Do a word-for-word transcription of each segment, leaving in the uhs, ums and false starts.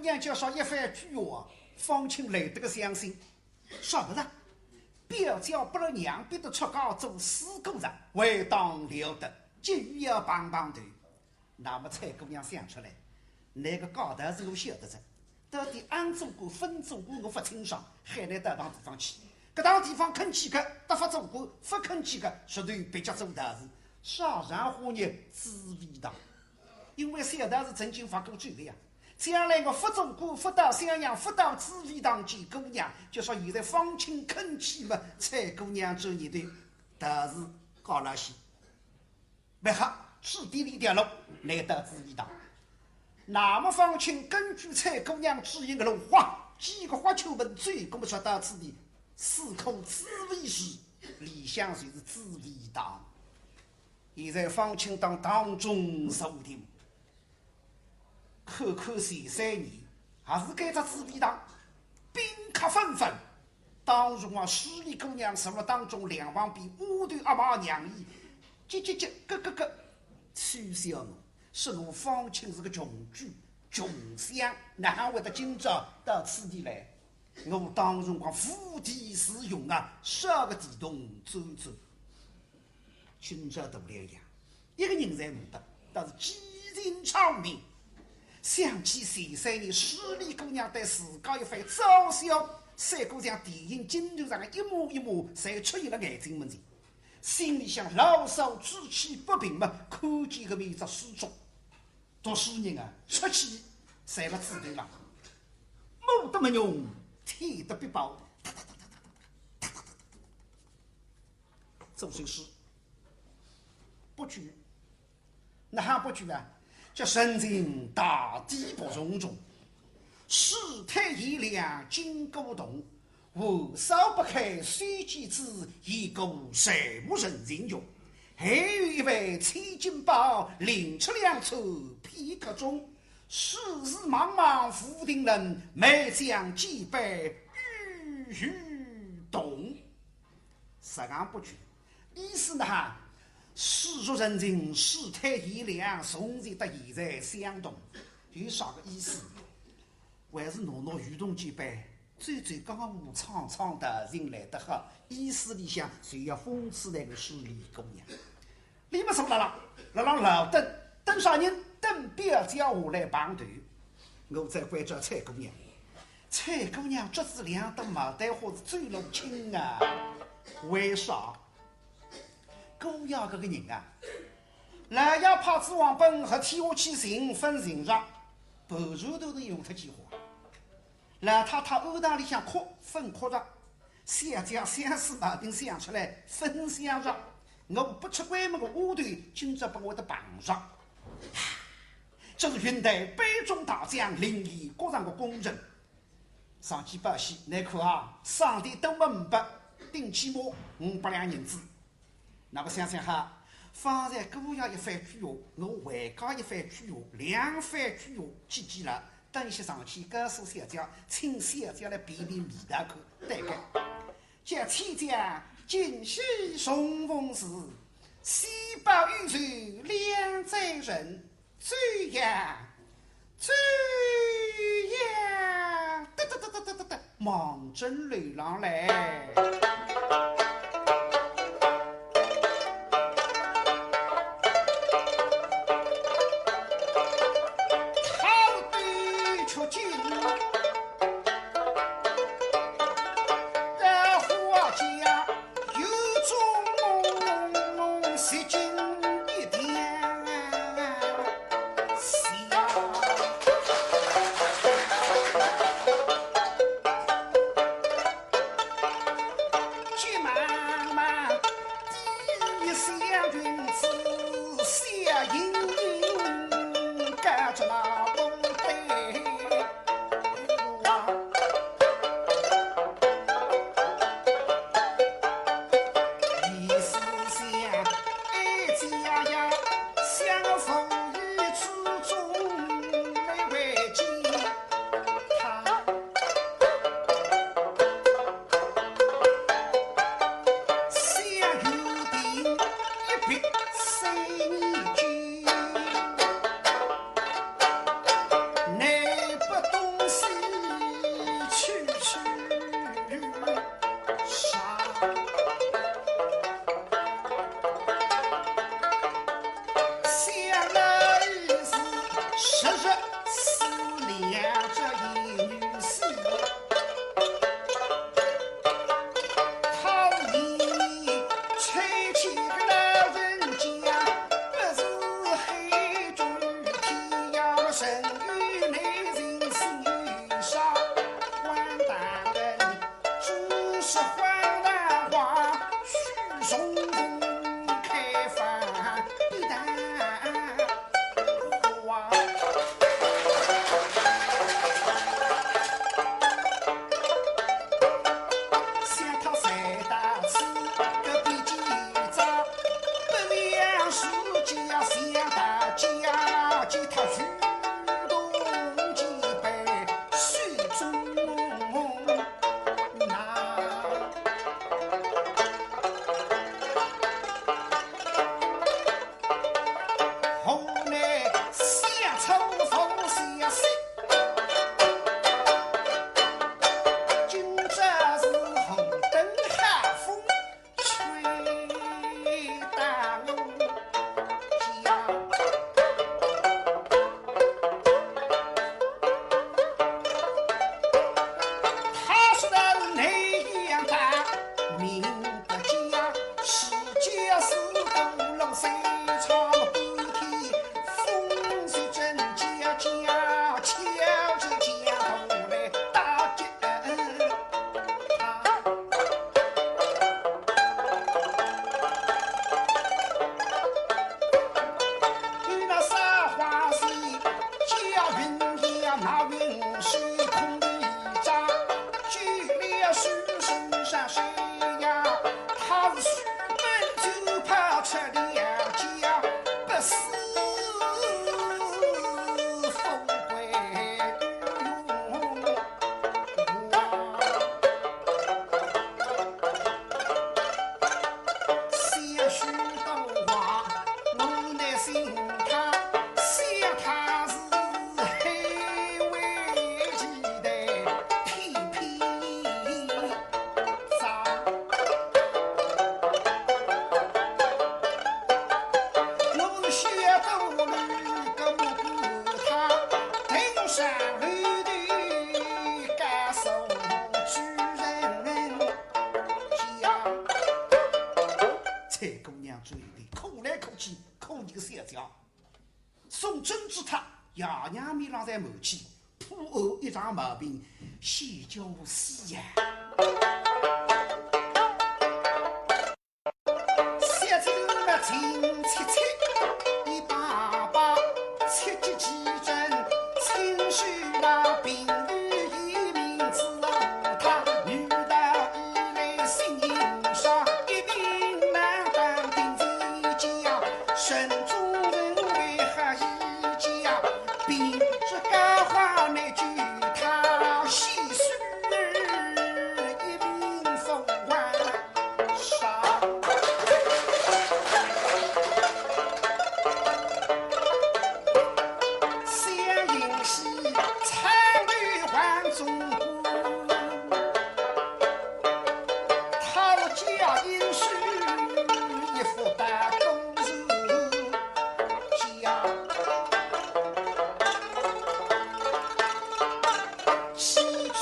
娘家说一番鬼话，方卿来得个相信。说勿着，表姐拨了娘逼得出家做师姑哉，为当了得，急于要碰碰头。那么采萍姑娘想出来，那个高头是我晓得哉，到底安做官、朆做官我勿清爽，喊倷到一趟地方去。搿趟地方肯去个，搭勿做官，勿肯去个，实头别家做道士，啥场化呢？紫薇堂。因为小道士曾经发过咒个呀，将来我勿做官，勿到襄阳，勿到紫薇堂见姑娘，就说现在方卿肯去么，采萍姑娘做倷个道士高老些。 蛮好，指点俚一条路，来到紫薇堂。那么方卿根据采萍姑娘指引个路，哗，几个花球门走过么，说到此地，四棵紫薇树，里向就是紫薇堂。现在方卿当堂中坐定， 看看前三年，还是该只紫薇堂，宾客纷纷。当辰光势利姑娘坐辣当中，两旁边丫头阿妈娘姨，叽叽叽，咯咯咯，取笑我，说我方卿是个穷鬼、穷相，哪哼会得今朝到此地来？我当辰光无地自容啊，烧个地洞钻钻。 今朝大了呀，一个人侪没得，但是几近昌明。想起前三年势利姑娘对自家一番嘲笑，三个像电影镜头上个一幕一幕，侪出现了眼睛门前。心里向牢骚之气不平嘛，看见个面只书桌，读书人啊，出气侪辣嘴头浪，骂得没用，舔得必饱。 做首诗。不拘，哪哼不拘啊？叫人情大抵不从众，世态炎凉金古铜，寒烧不开须见子，一个谁没人情穷。还有一位千金宝，另出两处偏客中，世事茫茫无定论，每将几杯与与同。 实梗不拘，意思呢哈，世俗人情世态炎凉，从前到现在相同，有啥个意思？还是拿拿渔筒简板，走走江湖，唱唱道情来得好，意思里向就要讽刺那个势利姑娘。俚么坐辣浪，辣浪老等，等啥人？等表姐下来碰头。我再关照采萍姑娘， 采萍姑娘脚子凉得末，但好是走路轻啊。为啥？姑爷搿个人啊，老爷派仔王本，黑天下去寻勿寻着，盘缠都是用脱几化。老太太庵堂里向哭勿哭着，小姐相思毛病想出来勿想着，我勿出关门个丫头，今朝拨我得碰着。 这是云台杯中大将，临沂各场个功臣。上去报喜，倷看啊，赏钿多么五百，顶起码五百两银子。那么想想哈，方才姑爷一番鬼话，我还加一番鬼话，两番鬼话，记记了，等歇上去告诉小姐，请小姐来辨辨味道看，对个。叫千将尽喜重逢时，喜报忧愁两载人。 走呀，走呀，哒哒哒哒哒哒哒，望准楼浪来。好的，出京。 到花家有种梦，梦，梦，梦，洗尽一点。急忙小姐。 送珍珠塔，爷娘面浪侪瞒起，怕我一场毛病，先叫我死呀。小姐嘛，亲切切，一把把，切切几针，亲手那病女一名字，她女的一类姓啥，一定难当定在家，身 中人为何以家，并不敢话那句他细事一命风光啥。相迎喜，参与万众 他家应是一副大公事家，妻子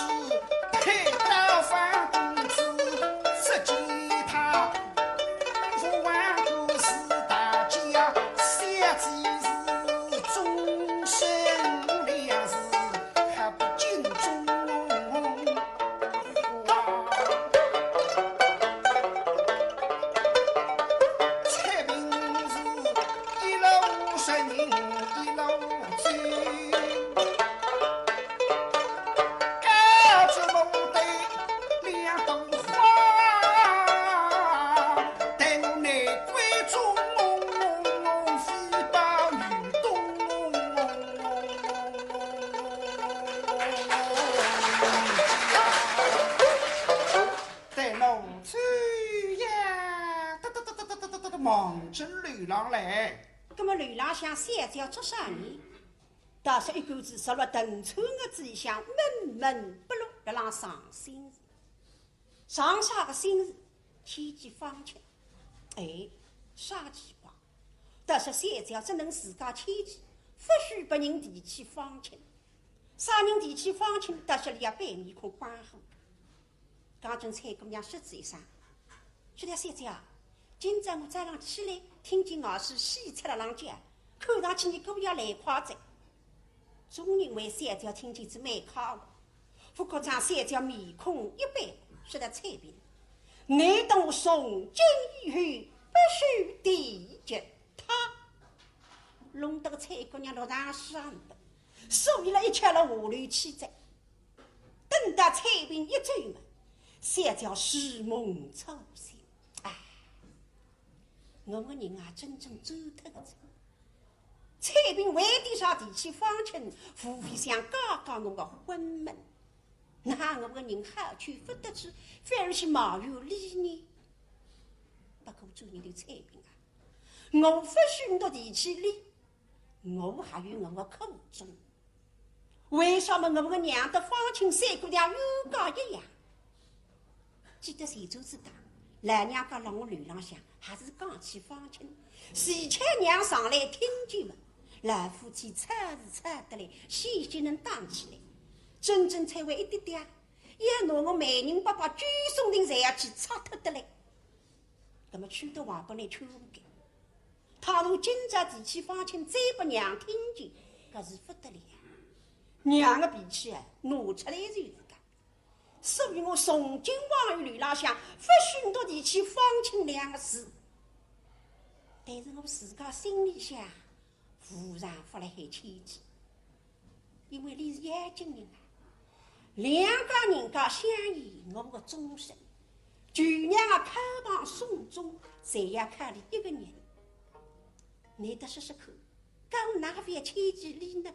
配到方公子，只见他不忘故事大家，小姐是终身良事。 还不尽忠。采萍是一路顺行一路追，高举牡丹两朵花，待我玫瑰中，非把雨冬。 对路走呀，哒哒哒哒哒哒哒哒，望准楼浪来。葛么楼浪向小姐做啥呢？倒是一个子坐辣藤抽盒子里向，闷闷不乐，辣浪伤心事。伤啥个心事？牵记方卿。哎，啥奇怪？ 但是小姐只能自家牵记，勿许别人提起方卿。啥人提起方卿，但是伊也板面孔光火。刚正采萍姑娘说仔一声，说道：“小姐啊，今朝我早浪起来，听见外头喜鹊辣浪叫，看上去你姑爷来快哉。” 总认为小姐听见仔蛮快活，不过张小姐面孔一板，说道：“采萍，你等从今以后不许提及他。”弄得个采萍姑娘落场上的，所以了一切了下楼去哉。等到采萍一走嘛，小姐如梦初醒，哎，我个人啊，真正走脱个哉。 采萍为点啥提起方卿，无非想解解我个昏闷。那我个人好去勿得去，反而去埋怨俚呢？不过做人个采萍啊，我勿许倷提起俚，我还有我个苦衷。为啥么我个娘搭方卿像个冤家一样？ 记得前转子当，老娘家辣我楼浪向，还是讲起方卿，齐巧娘上来听见么，老夫妻吵是吵得来，险险能打起来，真正吵坏一点点，要拿我媒人伯伯九松亭侪要去拆脱得来。葛么劝都话勿能劝个，倘若今朝提起方卿再拨娘听见，搿是勿得了。娘个脾气啊，拿出来就是个。 所以我从今往后楼浪向勿许倷提起方卿两个字。但是我自家心里向，无常勿来海牵记，因为俚是要紧人啊。两家人家相依，我个终身，舅娘个开房送终，侪要靠俚一个人。倷搭说说看，讲哪勿要牵记俚呢？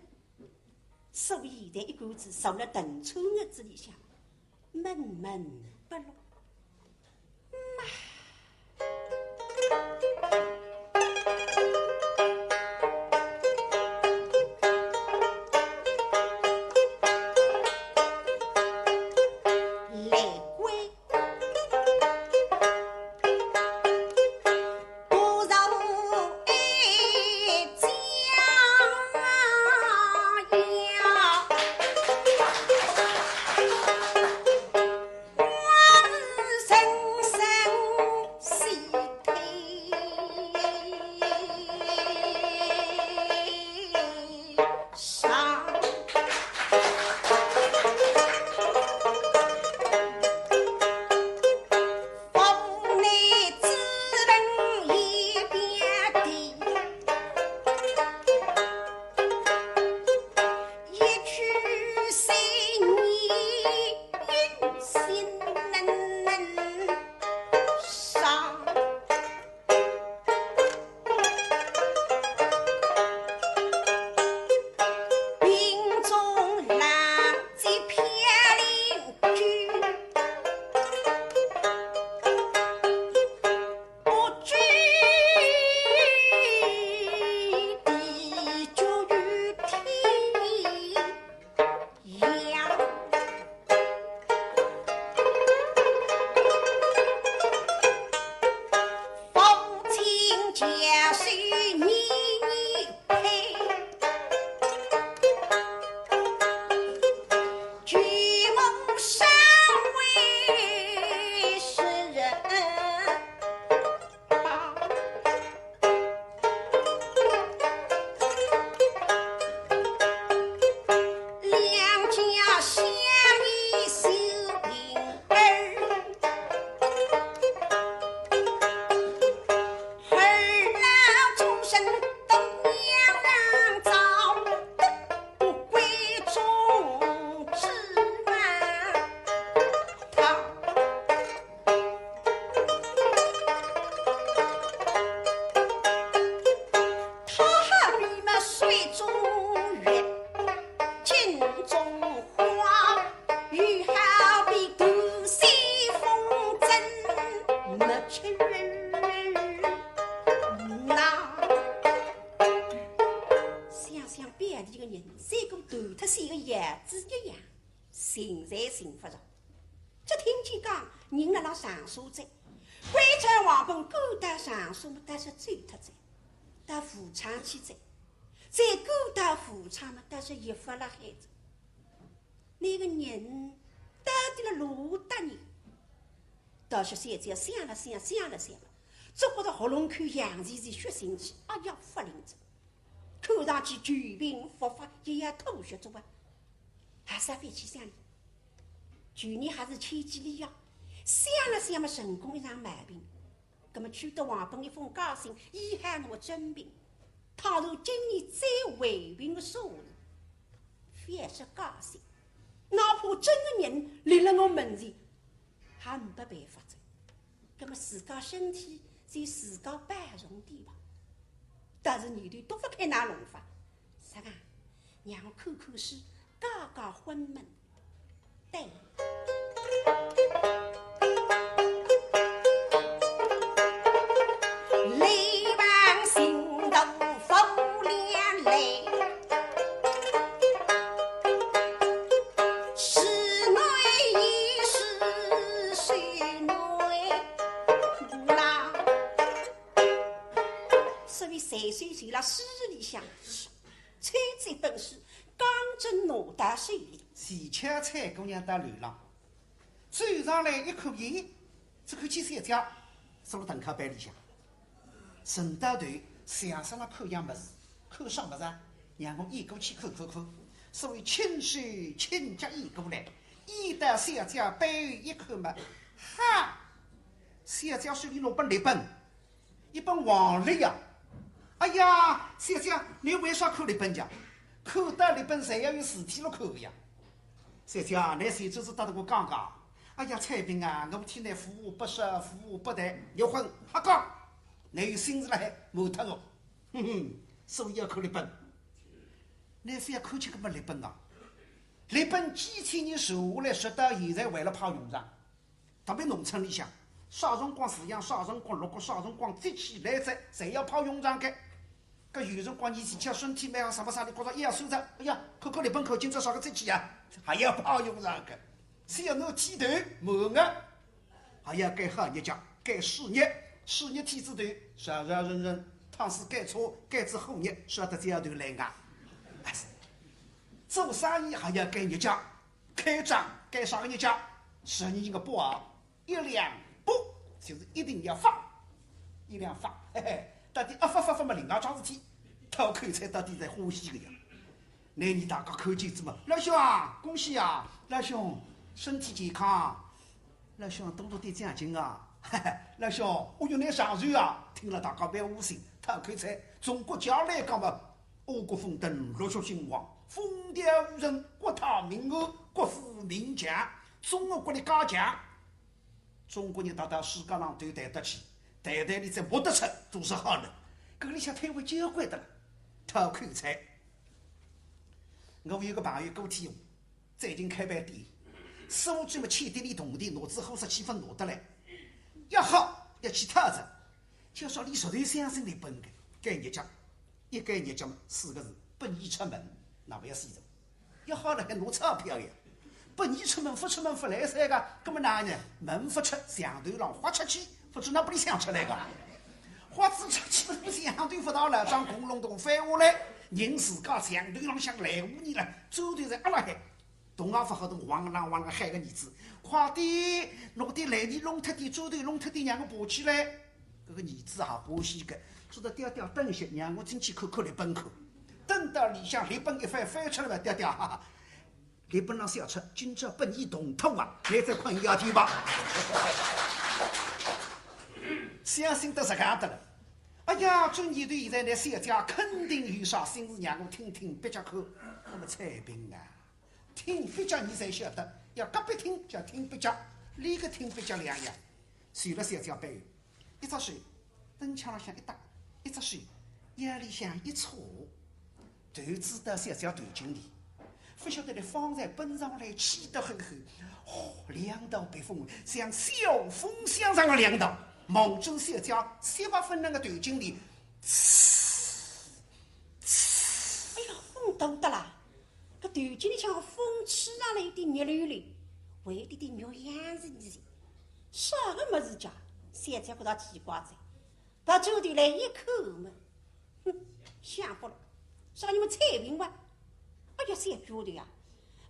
所以现在一个子坐辣藤抽盒子里向，闷闷不乐。嗯啊。来归 不如一家呀，但寻勿着。只听见讲人辣辣长沙哉，关照王本赶到长沙么，但是走脱哉，到武昌去哉，再赶到武昌么，但是也勿辣海哉。那个人到底辣哪搭呢？倒是小姐想了想，想了想，只觉得喉咙口痒齐齐，血腥气，哎呀，勿灵哉。 看上去久病复发，也要吐血哉啊。还是要回去想哩。旧年还是千几里呀，想了想么，成功一场毛病。葛么取得王本一封假信，医好我真病。倘若今年再回病个说话，覅说假信，哪怕真个人立辣我门前， 还没办法哉。葛么自家身体就自家保重点吧。但是念头都勿开哪弄法，啥个？让我看看书，解解昏闷。对。雷王心头福连累， 是内也是是内啦。所以随随随了书里向，抽出本书，刚正拿到手里。恰巧采萍姑娘到楼浪，走上来一看，咦，只看见小姐坐辣藤靠背里向。 沉到头，像煞辣看样物事，看啥物事啊？让我移过去看看看。所以轻手轻脚移过来，移到小姐背后一看嘛，哈！小姐手里拿本历本，一本黄历呀。哎呀，小姐，侬为啥看历本介？看得历本侪要有事体辣看个呀。小姐，侬前头子搭得我讲讲。哎呀，采萍啊，我替侬无话不说，无话不谈，侬混瞎讲。 侬有心事辣海瞒脱我。哼哼，所以要看历本。侬覅看见搿本历本啊，历本几千年传下来，直到现在还辣派用场。特别农村里向，啥辰光培养，啥辰光落过，啥辰光节气来哉，侪要派用场个。搿有辰光年纪轻，身体蛮好，啥么啥里觉着腰酸哉，哎呀，看看历本看今朝啥个节气啊，还要派用场个。所以要拿剃头、满月， 还要拣好日脚，拣戌日，戌日剃仔头，顺顺顺顺，倘使拣错，拣仔火日，晓得这样头来啊。做生意还要拣日脚，开张拣啥个日脚？十二月八号，一两八，就是一定要发，一两发，嘿嘿，到底阿发勿发么另外桩事体，讨口彩到底侪欢喜个呀。 拿俚大家看见仔嘛，老兄啊，恭喜啊，老兄，身体健康啊，老兄，多多点奖金啊，嘿嘿，老兄，我有侬长寿啊，听了大家蛮窝心，讨口彩。从国家来讲嘛，五谷丰登，六畜兴旺，风调雨顺，国泰民安，国富民强，中国国力加强。 中国人踏到世界浪头谈得起，谈谈俚再摸得出，做啥好呢？搿里向推位交关得了，讨口彩。我有个朋友顾天雄，最近开爿店，苏州么欠点点铜钿，拿仔货色气氛拿得来，要好要去讨着，就说俚实头相信历本个，拣日脚，一拣日脚么四个字，本已出门，那勿要死哉。 要好了还拿钞票呀。本已出门，勿出门勿来三个，葛么哪能？门勿出，墙头浪豁出去，勿知哪拨里想出来个。豁仔出去，墙头勿到了，张空隆咚翻下来，人自家墙头浪向来无疑了，砖头侪压辣海，动也勿好动，汪啷汪啷喊个儿子，快点，拿点烂泥弄脱点，砖头弄脱点，让我爬起来。 搿个儿子也欢喜个，说得爹爹等歇，让我进去看看历本看。等到里向历本一翻，翻出来嘛，爹爹，哈哈，历本浪写出，今朝本已动土啊，侬再困一夜天吧。相信得实梗得了。哎呀，转念头现在拿小姐肯定有啥心事，让我听听壁脚看。那么采萍啊，听壁脚你才晓得，要隔壁听叫听壁脚，俚个听壁脚两样。 随了小姐背后，一只手灯腔浪向一搭，一只手腰里向一叉，头支到小姐头颈里，勿晓得俚方才奔上来，气得很很，哦，两道鼻风像小风箱上个两道，望准小姐雪白粉嫩个头颈里，呲，呲。哎呀，风大得啦！搿头颈里向个风吹上来有点热溜溜。为点点肉样子呢，啥个物事介？小姐觉着奇怪哉，到转头来一看嘛，哼，想勿到，啥人么？采萍哇？哎呀，小丫头呀，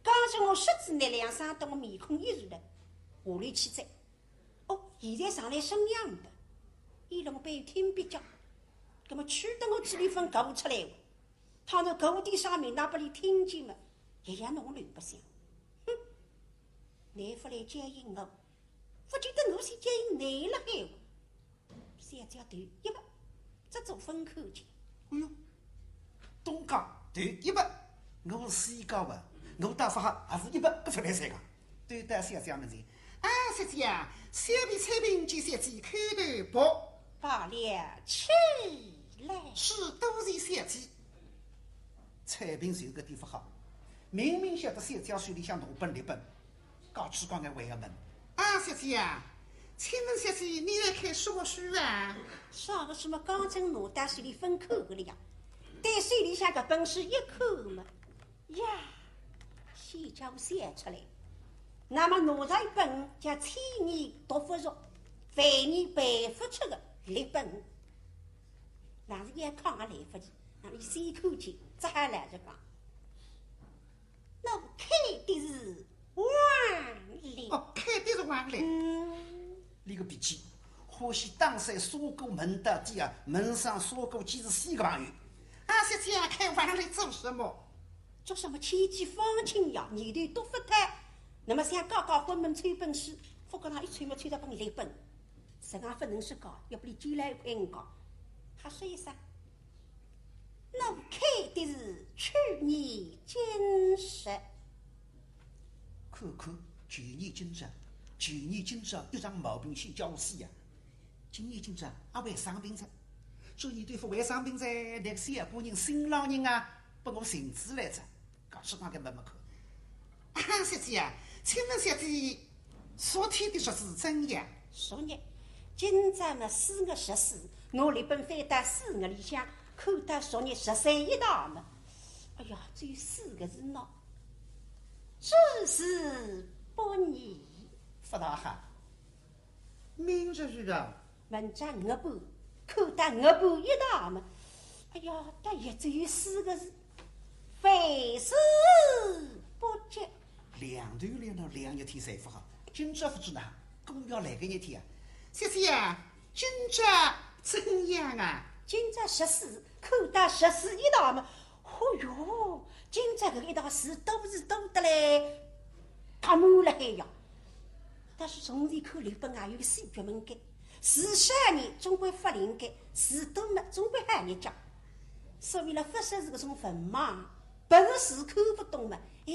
刚才我说仔倷两声，当我面孔一热了，下来去哉。哦，现在上来生样哉，伊弄拨伊听壁脚，葛么气得我嘴里朆讲勿出来哇。倘若讲点啥名堂拨伊听见嘛，一样弄我乱白相。哼，倷勿来接应我，勿见得我先接应倷辣海哇。小姐头一别，只做分开去。哎哟，东家头一别，我西家哇，我倒勿好，还是一别，搿勿来三个。对待小姐面前，啊，小姐啊，小婢采萍见小姐叩头啵。罢了，起来。是，多谢小姐。采萍就搿点勿好，明明晓得小姐手里向拿本历本，搞奇怪眼还要问。啊，小姐啊，请问小姐，你来看什么书啊？啥个书么？刚正拿到手里朆看个了呀，对手里向搿本书一看嘛，呀，先叫我想出来。那么拿着一本叫《千年读不熟，万年背不出的历本》，那是要看也来勿及，那么先看见，只好来着讲。 我看的是黄历。哦，看的是黄历。嗯。俚个脾气，欢喜打碎砂锅问到底啊，问上砂锅几时死个朋友。啊，小姐啊，看黄历做什么？做什么？千金方卿呀，年头都勿大，那么想搞搞昏门抽本书，勿过倷一抽么抽着本历本，实梗勿能说搞，要拨俚见来一块硬讲。还说一声， 我看的是去年今日。看看，去年今日，去年今日一场毛病先叫我死呀。今年今日阿会生病哉，做年头勿会生病哉，搿个小官人新郎人啊，拨我寻仔来哉。 搞出来个问问看。啊，小姐啊，请问小姐，昨天的日子怎样？昨日，今朝么四月十四，我历本翻到书盒里向，看到昨日十三一大么，哎呀，只有四个字喏，诸事不宜。勿大好。 明日如何？明朝月半，看到月半一大么，哎呀，倒也只有四个字，非死不吉。两头两头两日天侪勿好，今朝勿知哪，故要来个日天啊。小姐啊，今朝怎样啊？今朝十四，看到十四一大么， 嚯哟，今朝搿一大字都是多得来，搭满了海呀。但是从前看历本啊，有个死绝门个，字少呢，总归勿灵个，字多呢，总归好日脚。所以呢，勿说是搿种文盲，本是字看勿懂嘛，哎，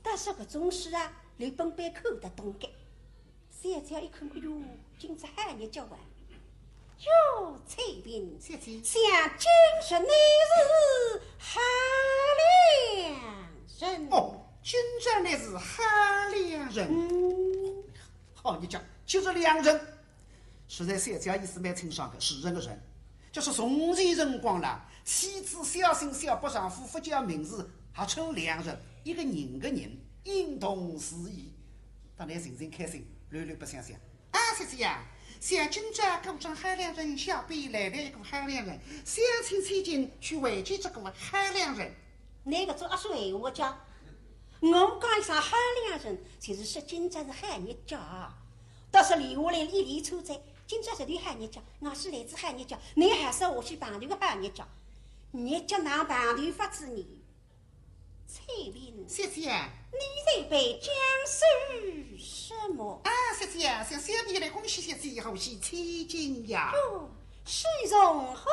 但是搿种书啊，历本板看得懂个。 小姐一看，哎哟，今朝好日脚啊！哟，采萍，小姐。想今日乃是好良辰。哦，今朝乃是好良辰。嗯。好日脚，今日良辰。实在小姐意思蛮清爽个，是辰个辰。 就是从前辰光啦，妻子小心小拨丈夫勿叫名字，还称良辰，一个人个人，应当是伊。当然寻寻开心，乱乱白相相。啊，小姐呀，想今朝果真好良辰，小婢来了一个好良辰，想请千金去会见这个好良辰。倷搿种阿说闲话讲，我讲一声好良辰，就是说今朝是好日脚啊。 倒是留下来一连串哉，今朝是头好日脚，外头来仔好日脚，倷还是下去碰头个好日脚，日脚哪碰头法子呢？采萍。小姐。你在背讲些什么？啊，小姐，想小婢来恭喜小姐，贺喜千金呀。哟， 喜从何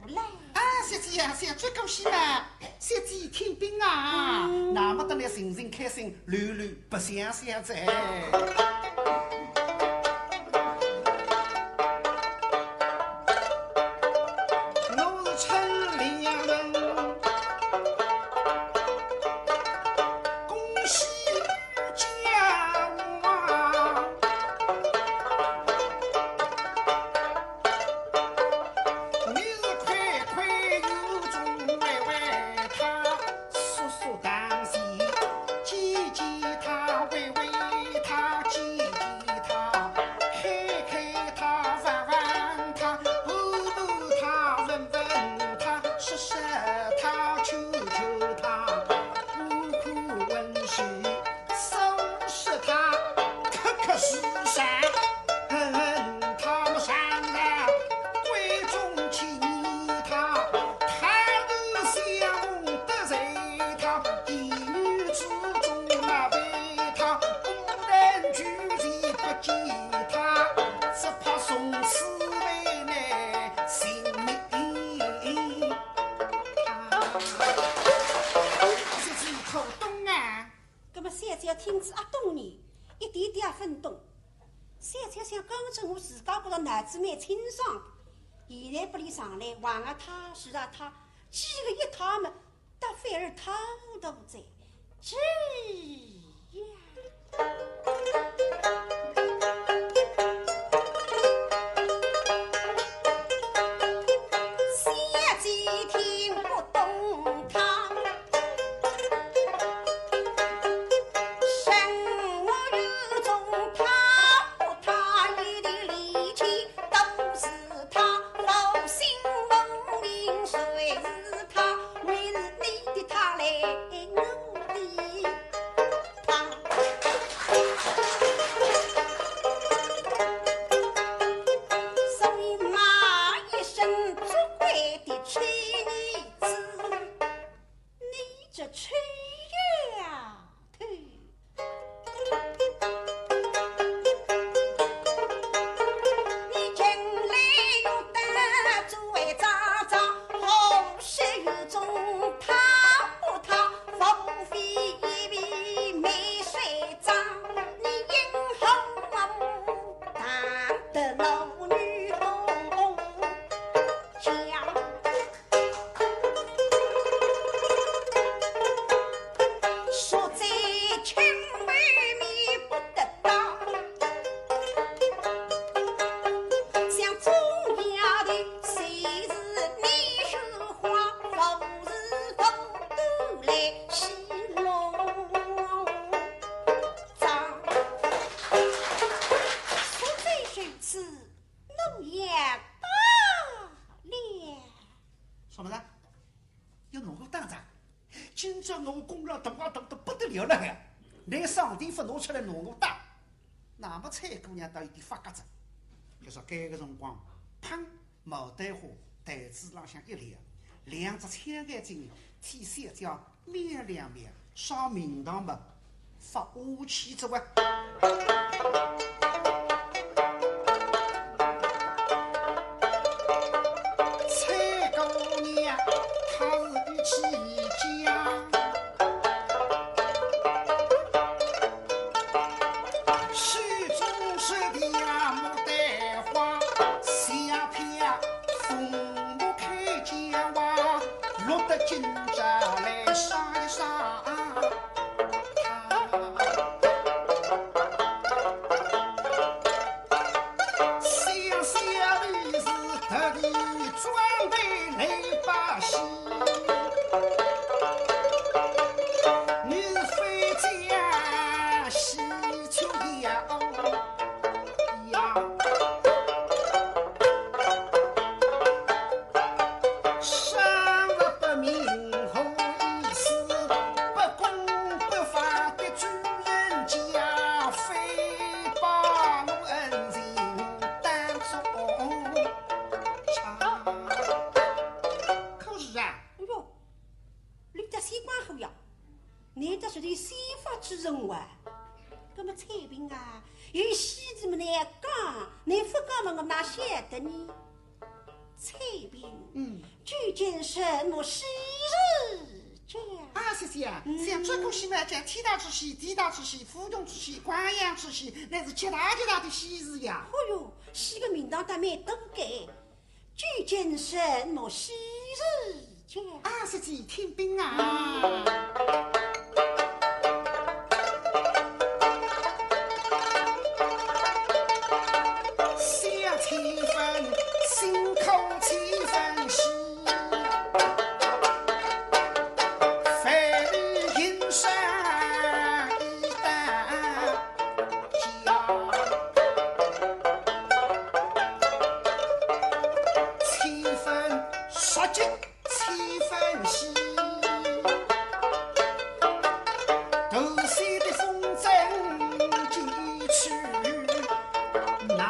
来？啊，小姐呀，想这恭喜嘛，小姐听禀啊。嗯。那么等来寻寻开心，乱乱白相相哉。我是称良辰，恭喜 家王，你是快快有种喂喂他，速速当心，急急他喂喂。见他，只怕从此为难性命。这是可懂啊。葛末小姐听仔阿懂呢，一点点也勿懂。小姐想，刚正我自家觉着脑子蛮清爽，现在拨俚上来，横啊他，竖啊他，几个一他么， 倒反而套路在这呀。小姐听不懂他，生活有种套路，他一点力气 都是他，我姓我名谁是他，你是你的他来我的他。所以骂一声做鬼的臭儿子，你这臭丫头！ 你将来用得做为渣渣，好事有种他不他，无非一味没水账，你因何当得老女工家？ 说这青梅觅不得到，像种丫头谁是你是花，不是风都来西落。 说这首诗，弄也罢了。什么呢？要弄我打仗？今朝我功劳大啊大得不得了了呀！连上帝勿拿出来弄我打，那么采萍姑娘倒有点发觉哉。就说搿个辰光，砰！ 牡丹花台子浪向一亮，两只青眼睛替小姐瞄两瞄，啥名堂么发下去哉哇。采萍姑娘，她是一气家。 手中是条牡丹花，下片凤舞开娇啊，落得今朝来赏一赏。小小的是特地装备来把戏。 你非讲喜庆呀，呀，生活不明何意思，不公不法的主人家，非把我恩情当作差。可是啊，哎哟， 你得西瓜后呀，你得是个西方之人哇。那么采萍啊，有喜事么你要讲，你不讲么我哪晓得呢？采萍，嗯，究竟什么喜事讲？啊，小姐啊，嗯，像这个喜嘛，叫天大之喜、地大之喜、府中之喜、官洋之喜，那是极大极大的喜事呀。哦哟，喜个名堂倒蛮多个。 究竟什么喜事讲？啊，小姐听禀啊。小采萍心口七分喜，万里云山一旦 家。七分杀鸡七分喜，头西的风筝几去哪？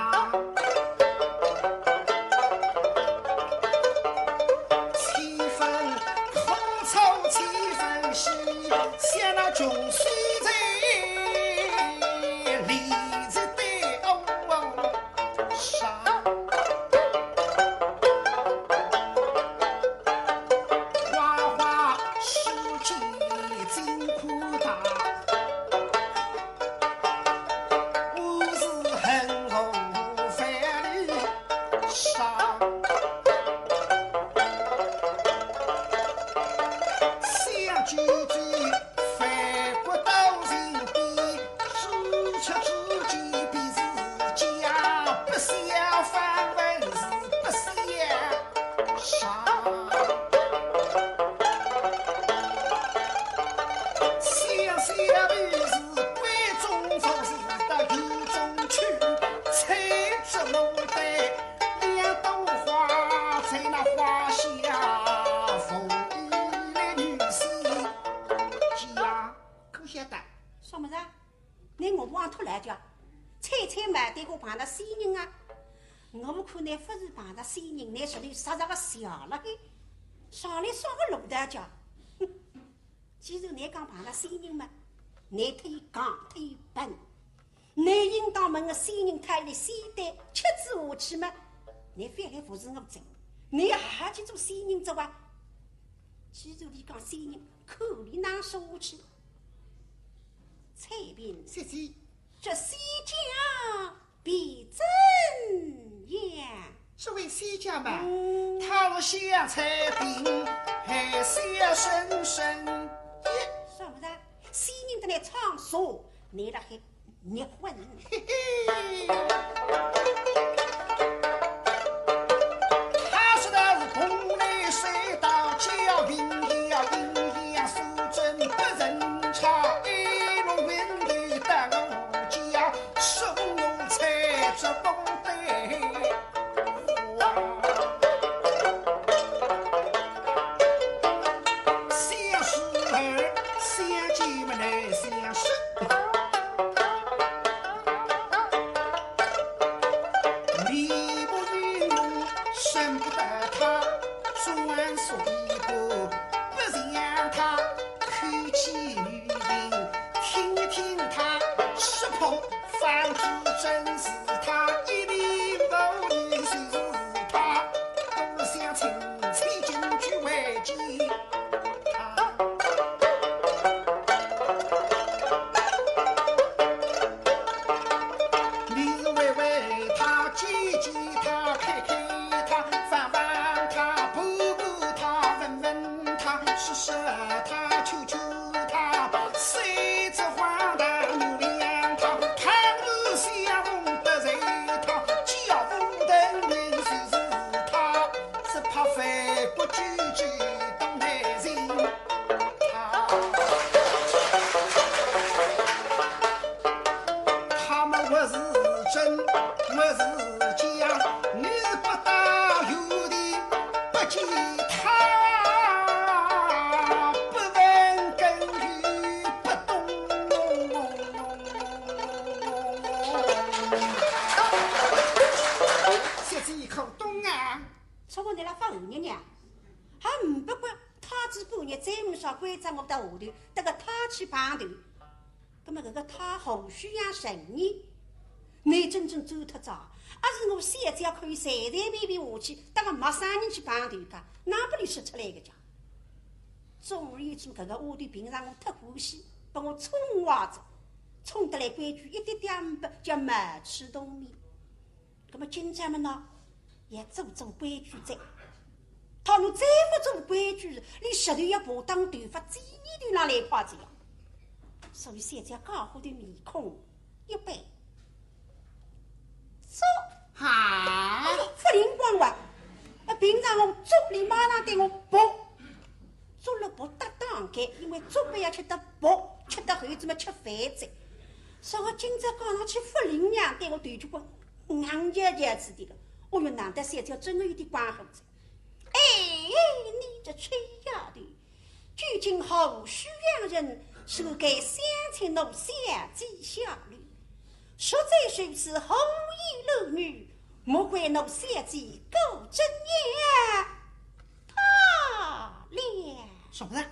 出自己便是家，不孝反而是不孝。啥？小小便是闺中服侍到园中去，采摘牡丹两朵花，在那花下逢一位女仙。呀，可晓得？什么人？ 倷我勿忘脱来讲，采采牡丹个碰着仙人啊？我看倷勿是碰着仙人，倷实头实实个笑了嘿，上来啥个路道讲？哼，既然倷讲碰着仙人嘛，倷忒讲忒笨，倷应当问个仙人，伊个仙丹吃仔下去嘛，倷反来服侍我哉，倷还去做仙人哉哇？既然倷讲仙人，看倷哪说下去？ 采萍，小姐，这仙家便怎样？这位仙家嘛，嗯。她是小采萍，还小生生。耶，什么人？仙人得来唱首，倷辣海热昏。嘿嘿。 他说道：“蓬莱水道交云霞，云霞素贞不曾差，一路云头到我家，送我采这牡丹花。”小时候，相见么来相识。 你不允我，认不得他，专说一个不像他，口气语音听一听他，识破方知真是他，一定不疑就是他，不相信千金居为证。 你是喂喂他，激激他，开开他，放放他，抱抱他，问问他，说说他，求求他，谁知荒唐原谅他，倘若相逢得罪他，叫我等人就是他。 只怕翻过几句东南情。他们我是真，我是假，你是不到有的不见他，不问根由，不懂。小姐一口懂啊。 说我拿了发五日呢，还呒不过他只半日再呒啥关照我到下头，得个他去碰头。那么搿个他何许样人呢？你真正走脱早，而是我小姐可以随随便便下去，搭个陌生人去碰头个，哪不里说出来个讲？总而言之，搿个丫头平常我忒欢喜，拨我宠坏仔，宠得来规矩一点点呒不，叫冒出动哩。 那么今朝么呢，也做做规矩哉。倘若再不做规矩，连石头也爬当头发，嘴里头哪来快哉呀？所以小姐讲好的面孔一板，走。啊？哎呀，勿灵光哇！啊，平常我走，伊马上对我扑。 竹萝卜搭档个，因为竹板要吃得薄，吃得厚仔么吃饭哉。所以今朝讲上去勿灵呀，对我头就昏，硬摇摇子的了。哦哟，难得小姐真的有点光火哉。哎，你这臭丫头，究竟何许样人，谁敢相请奴小姐下楼？若再如此胡言乱语，莫怪奴小姐果真要 怕了。什么呢？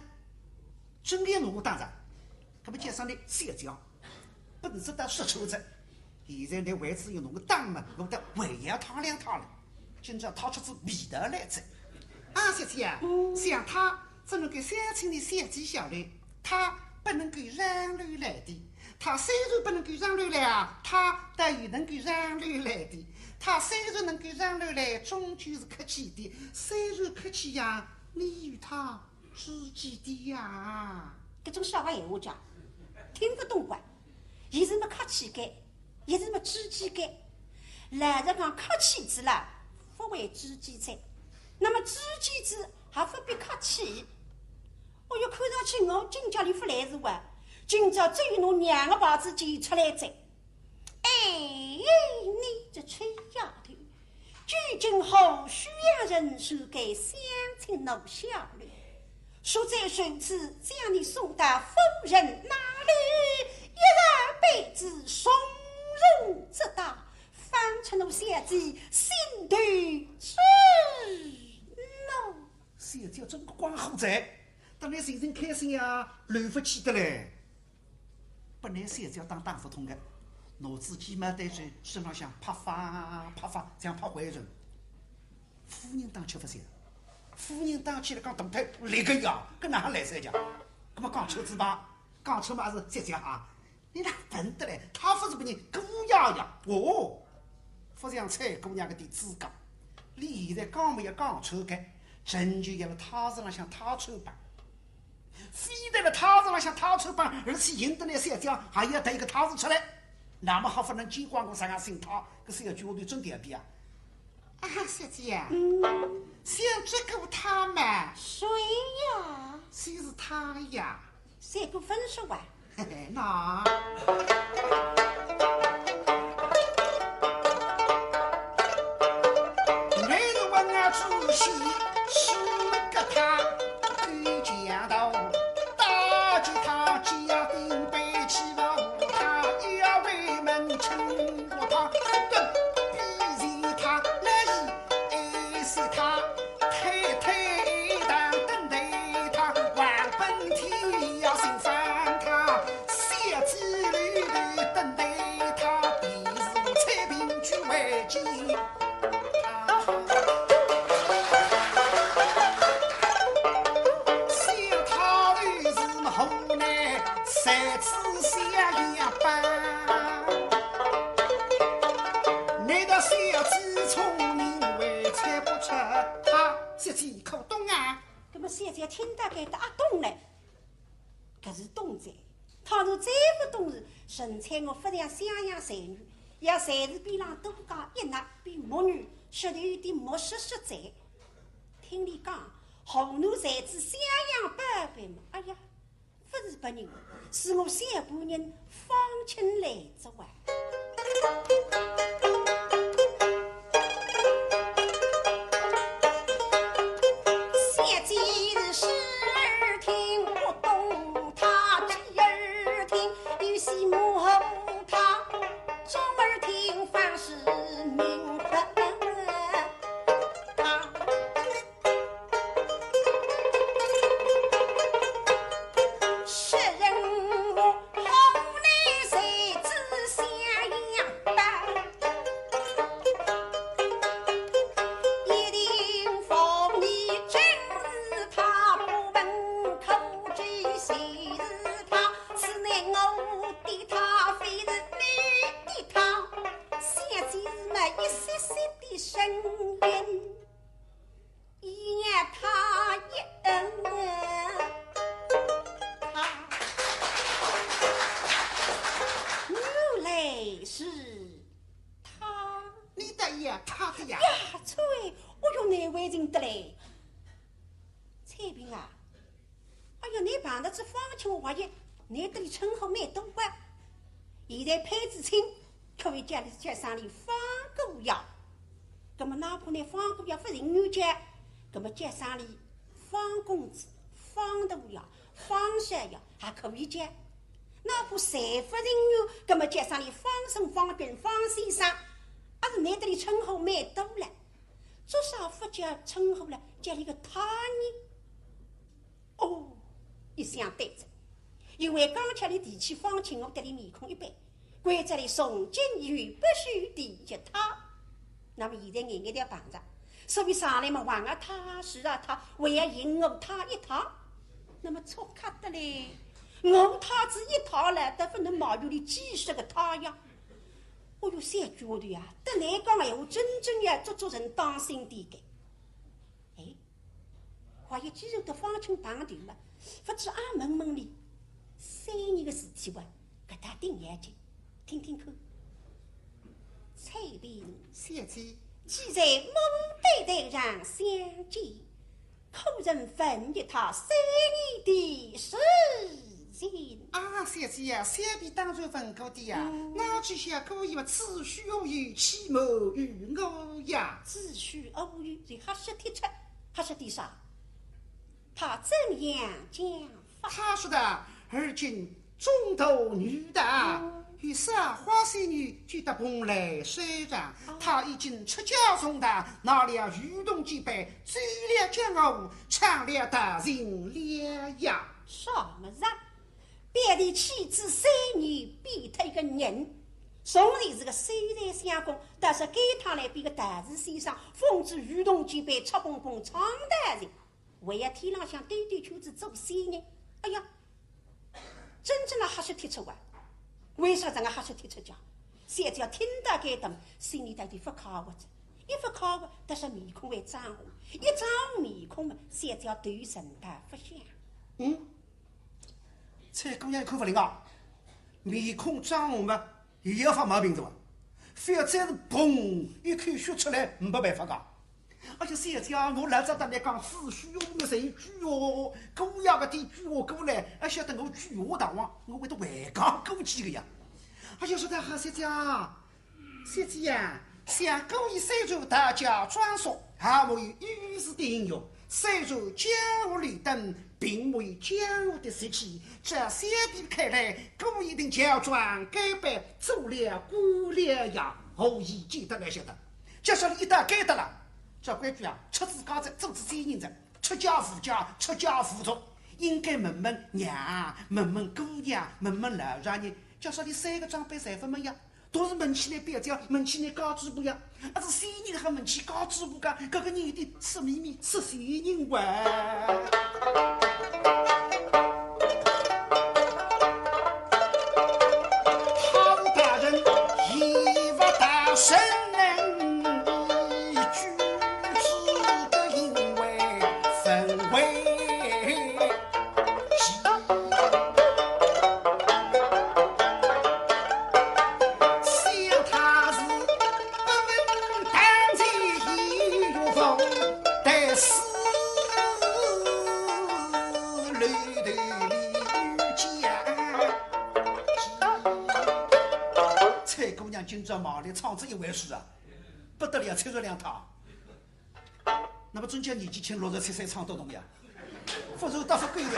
真的弄我当着，搿么叫啥呢？小姐，本是到说错哉，现在你为此又弄个当门，弄得还要他两趟了，今朝他出仔味道来哉。啊，小姐啊，嗯。想他怎能够相请你小姐下来，他不能够让路来的。 他虽然不能够让路来啊，他倒也能够让路来的。他虽然能够让路来，终究是客气的。虽然客气呀，你与他知己的呀。搿种啥个闲话讲，听勿懂个。伊是么客气个，伊是么知己个。老实讲，客气仔啦，勿会知己哉。那么知己仔还勿必客气。哦哟，看上去我今朝里勿来事哇，今朝只有拿娘个牌子见出来哉。哎，你这臭丫头，究竟何许人，谁敢相请奴下来？ 说在如此，将你送到夫人那里，一人备子，从容直达，方才奴小姐心头之怒。小姐真个光火哉，当然心情开心呀，乱勿起得来。本来小姐打打勿痛个，拿仔鸡毛掸子身浪向拍发拍发，像拍灰尘。 夫人当吃勿消，夫人当起来讲大腿立个呀，搿哪哼来三讲？搿么讲出仔吧，讲出嘛是姐姐啊，你哪笨得来？她勿是别人姑爷呀？哦，勿像采萍姑娘搿点资格，伊现在讲么也讲出个，仍旧要辣她身浪向讨穿帮。 非但辣讨穿帮，而且认得来小姐，还要带一个她字出来，那么还勿能见光个啥个心态，搿是要绝对真调皮啊！啊，小姐呀，嗯，想这个他嘛，谁呀？谁是他呀？三个分手啊？嘿嘿，那。 小姐可懂啊？搿么小姐听到该搭阿懂呢？ 搿是懂哉，倘若再勿懂事，陈采萍勿像襄阳才女，也才是边浪多加一捺，比木鱼实头有点木实实哉。听伊讲，河南才子襄阳宝贝嘛，哎呀，勿是别人，是我小官人方卿来哉哇。 小姐是耳听不懂他，只耳听有些模糊他，左耳听方是明白他。 一言他一嗯，他，原来是他。你的呀，他的呀。呀，啐，哦哟，难为情得嘞。采萍啊， 哎呀，你碰着仔方卿，我怀疑你搭俚称呼蛮多啊。现在配仔亲，可以叫俚，叫声俚方姑爷。葛么哪怕你方姑爷勿情愿叫，葛么叫声俚方公子、方大爷、方少爷还可以叫。哪怕侪勿情愿，葛么叫声俚方生、方君、方先生，阿是你搭俚称呼蛮多了。做啥勿叫称呼了，叫俚个他呢？ 哦，一想对哉，因为刚才俚提起方卿，我搭俚面孔一板，规则里从今以后不许提及他。那么现在眼眼调碰着，所以上来嘛，横啊他，竖啊他，还要引我他一他。那么错开得嘞，我他仔一他了，但勿能冒有俚几十个他呀。哦哟，小丫头呀，搭你讲闲话，真正要做做人当心点个。哎， 话也既然搭方卿碰头了，勿知阿问问俚，三年个事体哇，搿搭顶要紧。听听看，采萍，小姐，既在牡丹台上相见，可曾问一他三年的事情？啊，小姐呀，小婢当然问过的呀。嗯。那这下姑爷此去何由，岂没与我呀？此去何由，就瞎说贴出，瞎说点啥？他怎样讲法？他说的，而今 中途遇盗，与啥花仙女救得蓬莱山上，他已经出家从道，拿了渔筒简板，走了江湖，唱了道情了呀。啥么子啊？别的妻子三年变脱一个人，从前是个秀才相公，但是该趟来变个道士先生，捧仔渔筒简板，赤蹦蹦唱道情。 还要天浪向兜兜圈子做仙人。哎呀，真正的瞎说贴出啊！为啥这个瞎说贴出讲？小姐听到该等，心里头就不快活着，一不快活，但是面孔会涨红，一涨红面孔嘛，小姐头沉到不响。嗯，采萍姑娘一看不灵啊，面孔涨红嘛， 伊要发毛病是吧？覅再是嘣一口血出来，没办法个。哎呀，小姐，我老早搭倷讲，此去何由，随去何由，姑爷搿点鬼话过来，还晓得我鬼话大王，我会得回讲过去个呀。哎呀，说得好，小姐，小姐呀，想姑爷虽然道家装束，还没有御史的形容，虽然江湖里登， 并没有江湖的习气，在小婢看来，姑爷一定乔装改扮，做了官了呀，何以见得来晓得？假使伊一旦改得了，照规矩啊，出仔家哉，做仔仙人哉，出家无家，出家无族，应该问问娘，问问姑娘，问问老丈人，假使连三个长辈侪勿问呀， 都是问起来表姐，问起来家主婆呀，啊，是仙人还问起家主婆个，搿个人一定色眯眯，色仙人哇。他是大人，也不大声能一句，只得因为氛围。 采萍姑娘今朝忙里唱仔一回书啊，不得了，唱仔两趟。 那么中间年纪轻，六十七岁唱得动呀，不如大富贵了。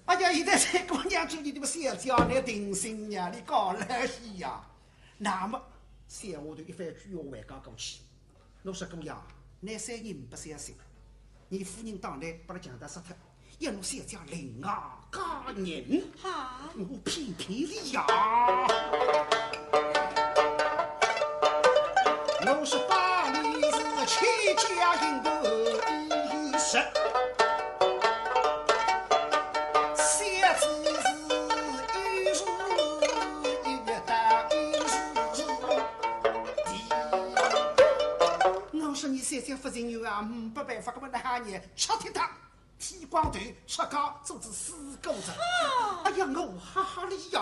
哎呀，现在采萍姑娘叫你这个小姐来定心呀，你讲来戏呀。那么，小丫头一番鬼话回讲过去，我说姑爷，倷三年不相信，你夫人当然把伊强盗杀脱， 要拿小姐另外嫁人，哈？我骗骗伊呀。我是把你是千家应个一十，小姐是一时一月到一时的。我说你小姐不情愿啊，嗯，没办法，搿么哪哈呢？拆脱伊。 剃光头，出家做仔师姑哉。哎呀，我哈哈哩呀！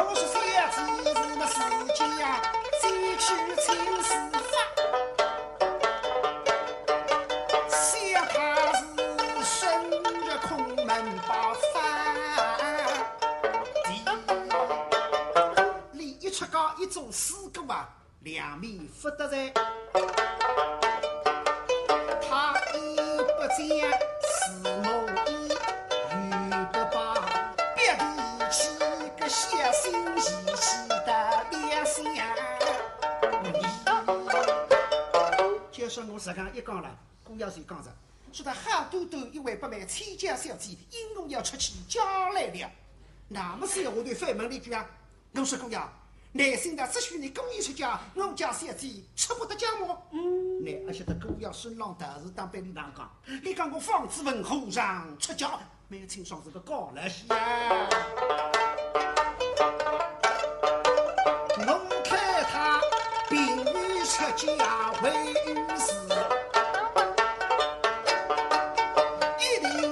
我说小姐是那自家呀，自去请师法，小姐是深入空门把法的。你一出家一做师姑啊， 两面不得罪。他一不讲，四目一语不罢，别提起个小心义气的良心。就说我实梗一讲了，姑爷就讲着，说他好端端一位不满千家小姐，因我要出去嫁来了。那么小丫头反问了一句啊， 我说姑爷，难道只许你姑爷出家，我家小姐出不得家么？嗯。倷阿晓得姑爷身浪道士当班里哪讲，你讲我方子文和尚出家，蛮清爽是个高老师呀。我看他并未出家为师，一定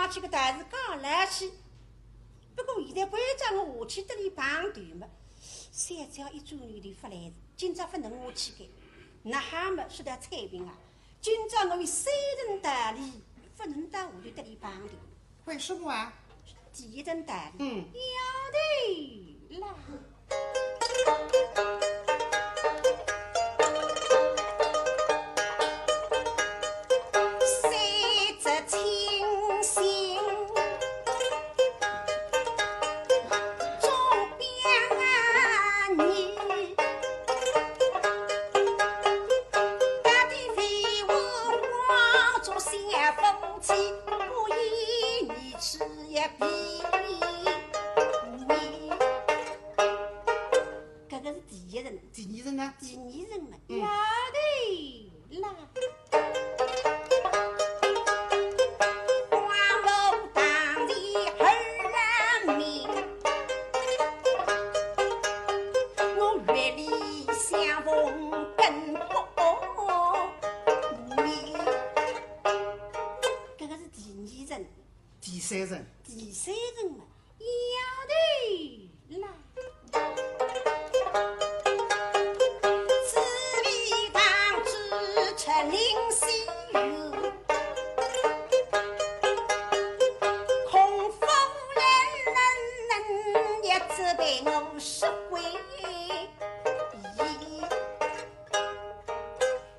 这个道士讲来去，不过现在关照我下去搭俚碰头嘛，小姐一转念头勿来事，今朝勿能下去个，那哈么说到采萍啊，今朝我有三层道理，勿能到下头搭俚碰头。为什么啊？第一层道理，嗯。丫头啦。 搿个是第一层。第二层呢？第二层嘛，嗯。丫头啦。搿个是第二层。第三层。第三层嘛，丫头啦。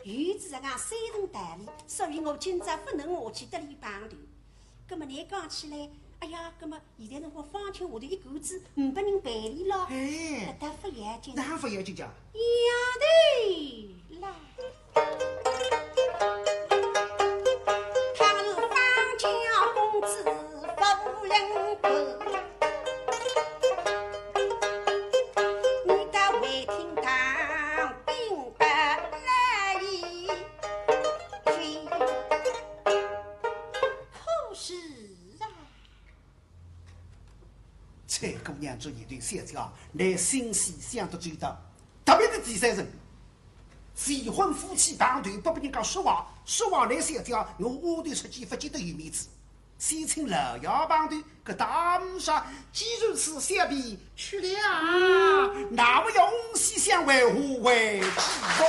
有仔实梗三层道理，所以我今朝勿能下去搭俚碰头。葛末倷讲起来，哎呀，葛末 现在辰光方卿下头一个子，呒拨人陪俚咯。哎。搿搭勿要紧。哪勿要紧介？丫头啦。倘若方卿公子勿能够，你倒会听当兵不来一句。可是啊， 采萍姑娘注意对小姐，倷心思想得周到，特别是第三层，未婚夫妻碰头，勿拨人家说话，说话倷小姐，我丫头出去勿见得有面子。先请老爷碰头，搿搭呒啥，既如此，小婢去了。嗯。那么要翁婿相会，何为之不？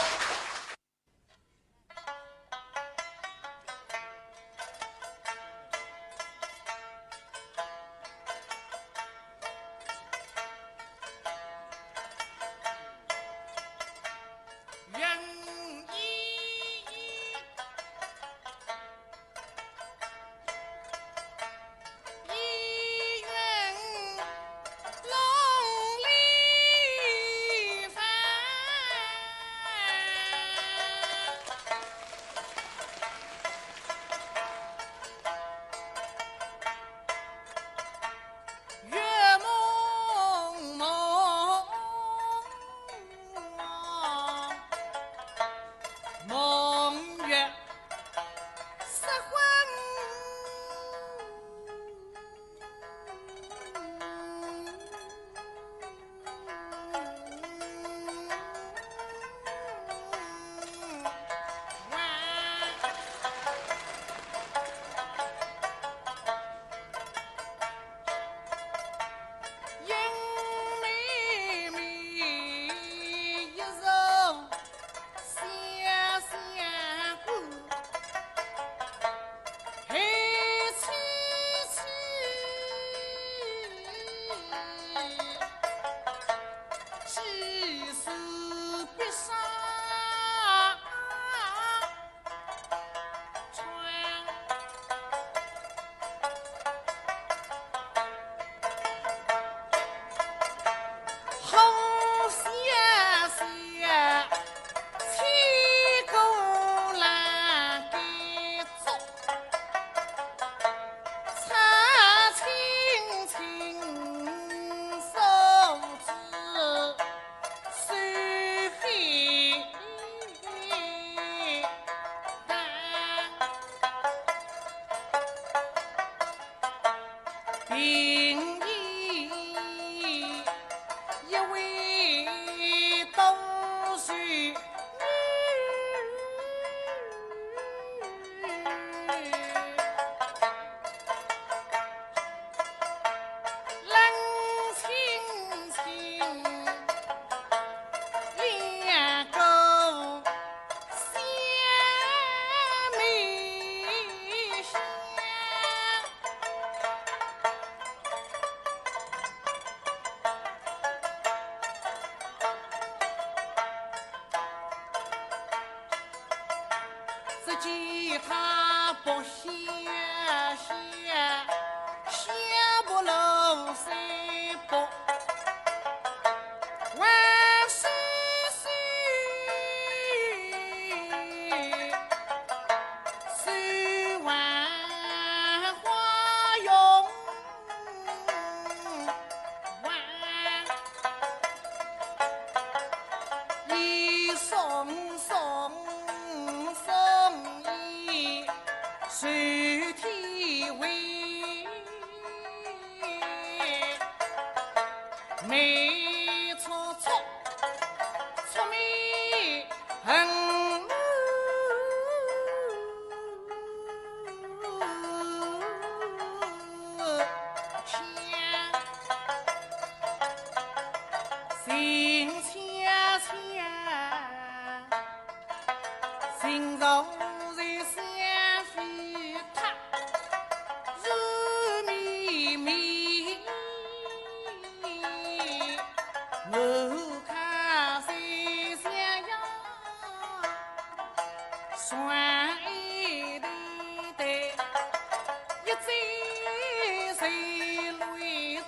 不下下，下不落水不，万岁岁，水万花涌。 一送送送一水天围，美戳戳，戳美很。 心恰恰，心若在想非他，如迷迷，我看在想呀。 双眼对对，一只水泪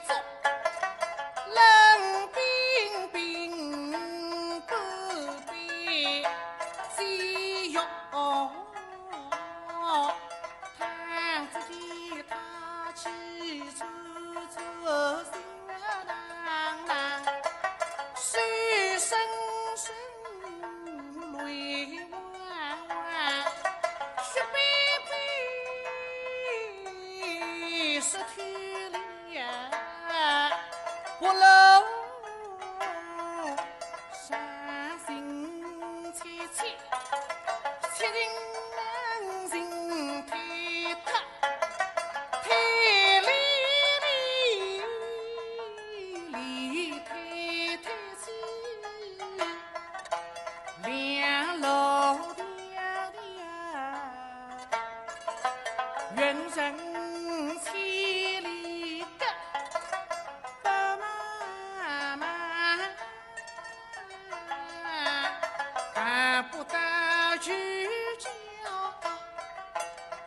珠，冷冰冰，不必解药。 他自己他气喘喘，心朗朗，水深深，泪汪汪，血淋淋，是天里呀，不露伤心戚戚。 七情情推他，推里里，里推推去，两路迢迢，远程千里隔，不妈妈。 看不到聚焦，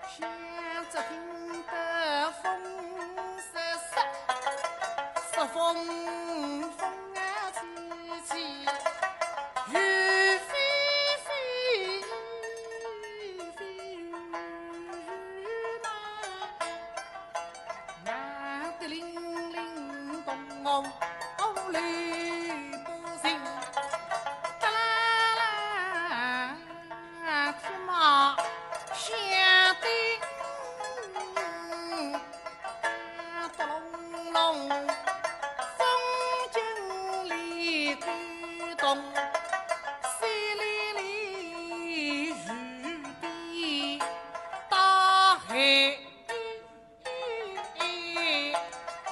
想只听得风瑟瑟，瑟风风啊起起，雨霏霏，雨霏雨雨嘛。 忙得淋淋咚咚，哦，累不行。哒啦啦，天马下地，咚隆隆，风景里吹动，淅沥沥雨滴打海。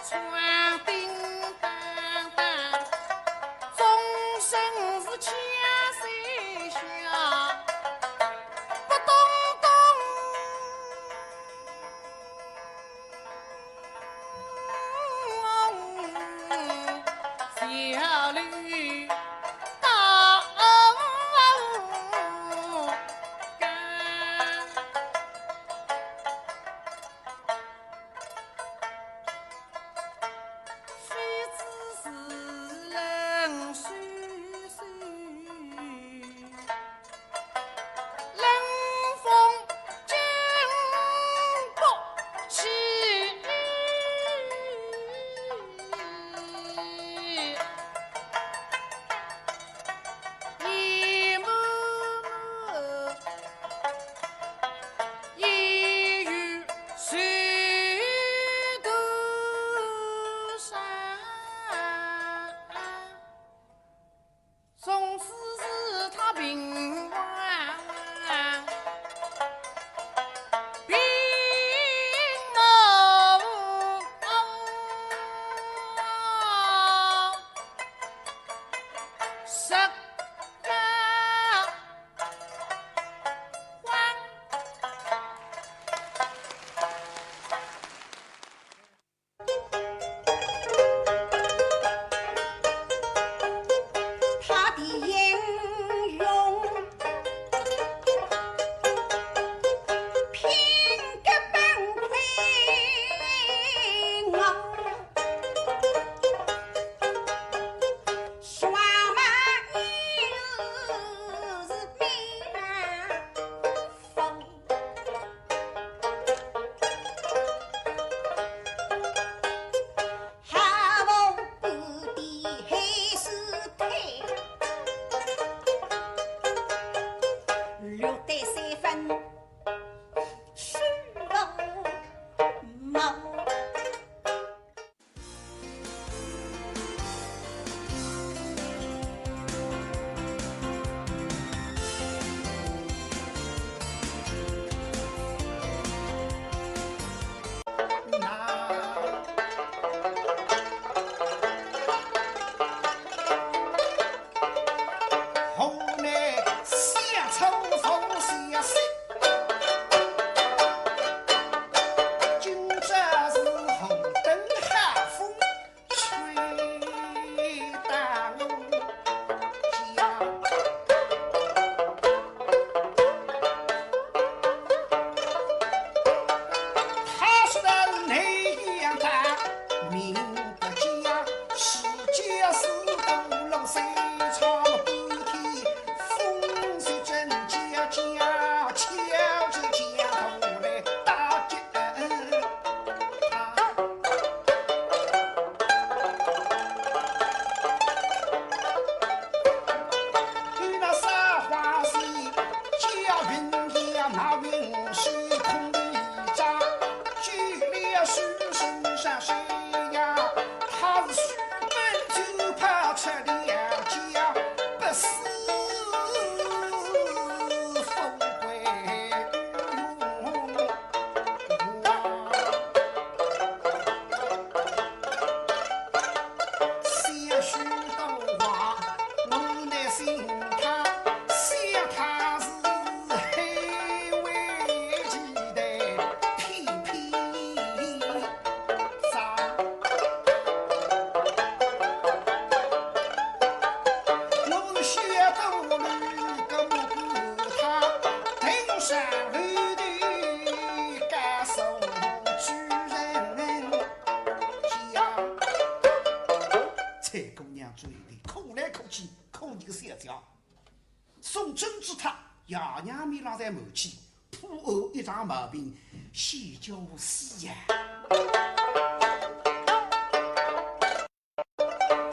穿叮当当，终身是千岁下，不懂懂。小绿到家。 非子是冷飕飕，冷风劲不起。对姑娘嘴里哭来哭去，哭你个小姐。送珍珠塔，爷娘面浪侪瞒起，怕我一场毛病，先叫我死呀。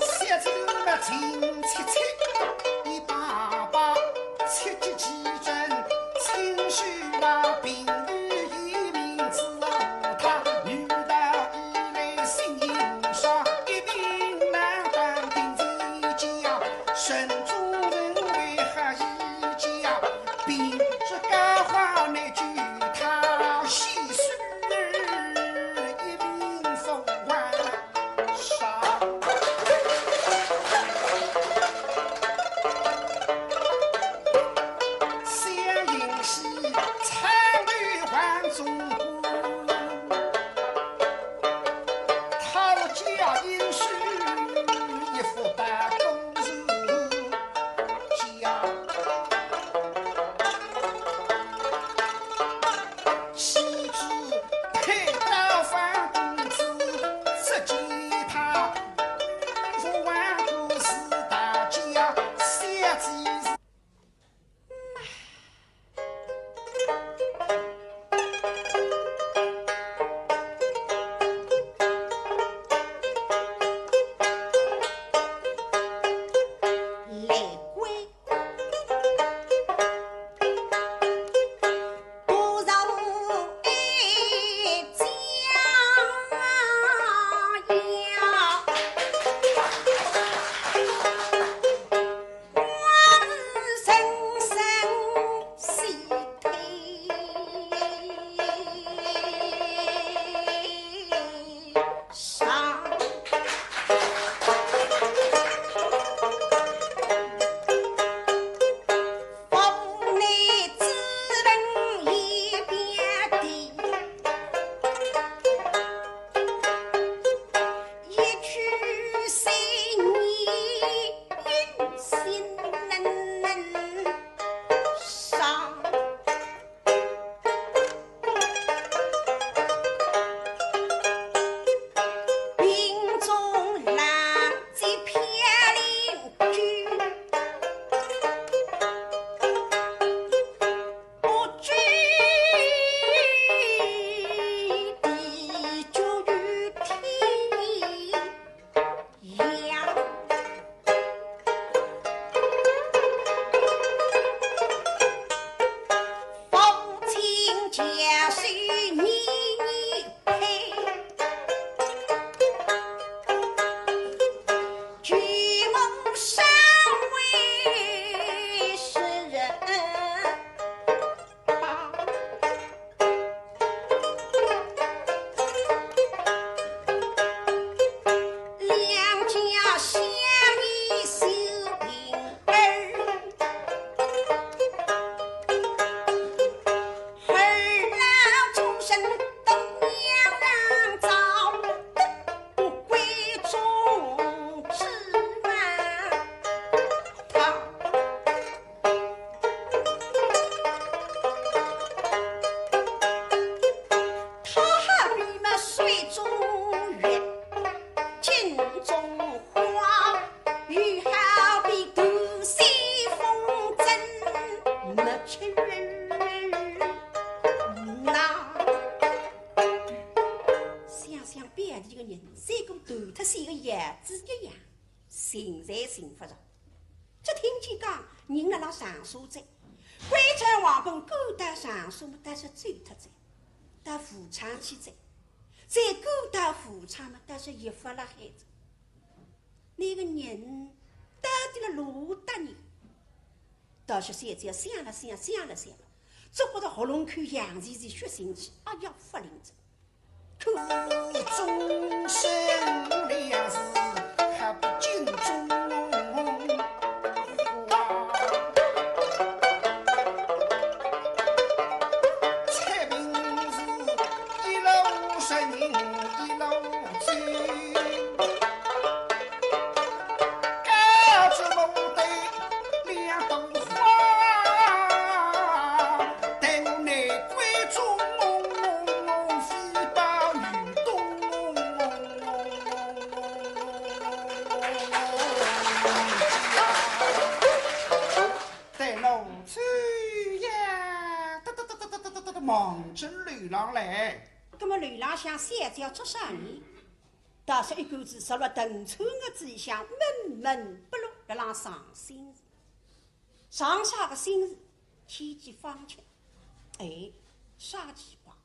小姐嘛情切切，一把把切记几针，亲手拿病人一命之。 想想别个人，像个断脱线个鸭子一样，寻侪寻勿着。只听见讲，人辣辣长沙哉，关照王本赶到长沙么，但是走脱哉，到武昌去哉，再赶到武昌么，但是也勿辣海哉。 搿个人到底辣哪搭呢？倒是现在想了想，想了想，只觉得喉咙口痒齐齐，血腥气，哎呀，勿灵哉。苦中生良是还不尽忠。望准楼浪来。那么楼浪向小姐做啥呢？倒是一个子坐了等车子里向闷闷不乐，辣浪伤心事。伤啥个心事？牵记方卿。哎，啥记吧？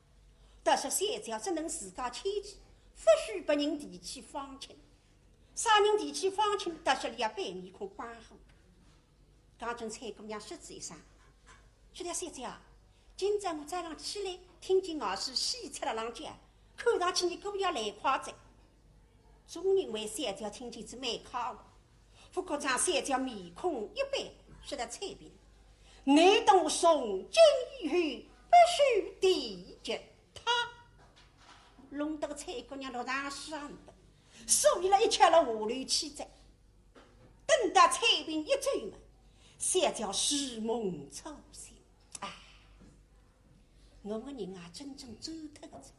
倒是小姐只能自家牵记，不许别人提起方卿。啥人提起方卿，倒是伊也板面孔光火。 刚正采萍姑娘说仔一声，说道：“小姐啊，今朝我早浪起来，听见外势喜鹊辣浪叫，看上去你姑爷来快哉。”众人为小姐听见仔蛮快活，不过张小姐面孔一板，说道：“采萍，你等从今以后不许提及他。”弄得个采萍姑娘落场上的，所以了一切了下楼去哉。 等到采萍一走嘛，小姐如梦初醒。哎，我个人啊，真正走脱个哉。